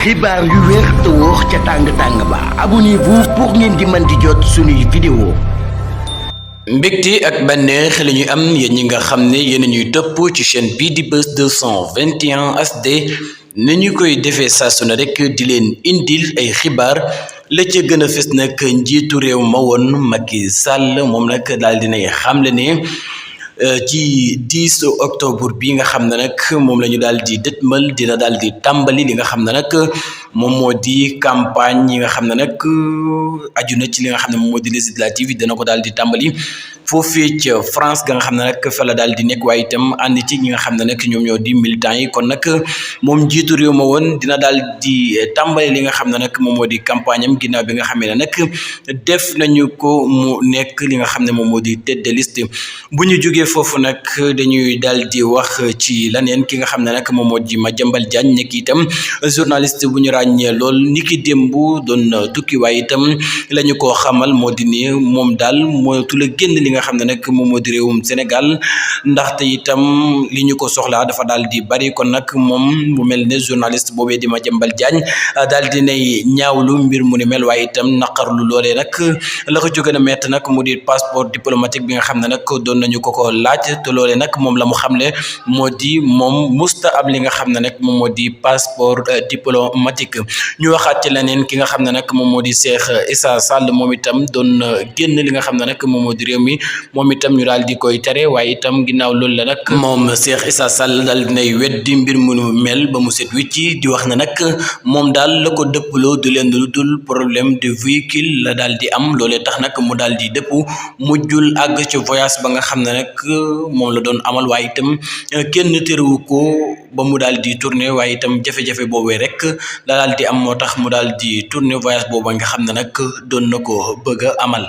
xibaar yu wér te wóor ca tàng-tàng ba abonnez-vous pour ngeen di mën di jot suñuy vidéo. mbégte ak bànneex la ñuy am yéen ñi nga xam ne yéen ñuy topp ci chaîne bii di Buzz 221 HD ni ñu koy defee saa su ne rek di leen indil ay xibaar la ca gën a fës nag njiitu réew ma woon Macky Sall moom nag daal dinay xamle ne ci 10 octobre bi nga xam ne nag moom la ñu daal di dëtmal dina daal di tàmbali li nga xam ne nag moom moo di campagne yi nga xam ne nag aju na ci li nga xam ne moom moo di législative yi dina ko daal di tàmbali foofee ca France ga nga xam ne nag fa la daal di nekk waaye itam ànd ci ñi nga xam ne nag ñoom ñoo di militants yi kon nag moom njiitu réew ma woon dina daal di tàmbali li nga xam ne nag moom moo di campagne am ginnaaw bi nga xam ne nag def nañu ko mu nekk li nga xam ne moom moo di tête de liste bu ñu jógee foofu nag dañuy daal di wax ci laneen ki nga xam ne nag moom moo di Madiambal Diagne nekk itam journaliste bu ñu ràññee lool niki démb doon tukki waaye itam la ñu koo xamal moo di ne moom daal mootu la génn li nga xam ne nag moom moo di réewum Sénégal ndaxte itam li ñu ko soxlaa dafa daal di bari kon nag moom mu mel ne journaliste boobee di Madiambal Diagne daal di nay ñaawlu mbir mu ni mel waaye itam naqarlu loolee nag la ko jóge na mett nag mu di passeport diplomatique bi nga xam ne nag doon nañu ko laaj te loolee nag moom la mu xamle moo di moom musta am li nga xam ne nag moom moo di passeport diplomatique ñu waxaat ci leneen ki nga xam ne nag moom moo di Cheikh Issa Sall moom itam doon génn li nga xam ne nag moom moo di réew mi moom itam ñu daal di koy tere waaye itam ginnaaw loolu la nag moom Cheikh Issa Sall daal dinay weddi mbir mu mel ba mu set wicc di wax ne nag moom daal la ko dëppaloo du leen lu dul problème de véhicule la daal di am loolee tax nag mu daal di dëpp mujjul àgg ci voyage ba nga xam ne nag moom la doon amal waaye itam kenn terewu ko ba mu daal di tourner waaye itam jafe-jafe boobee rek la daal di am moo tax mu daal di tourner voyage boobu nga xam ne nag doon na ko bëgg a amal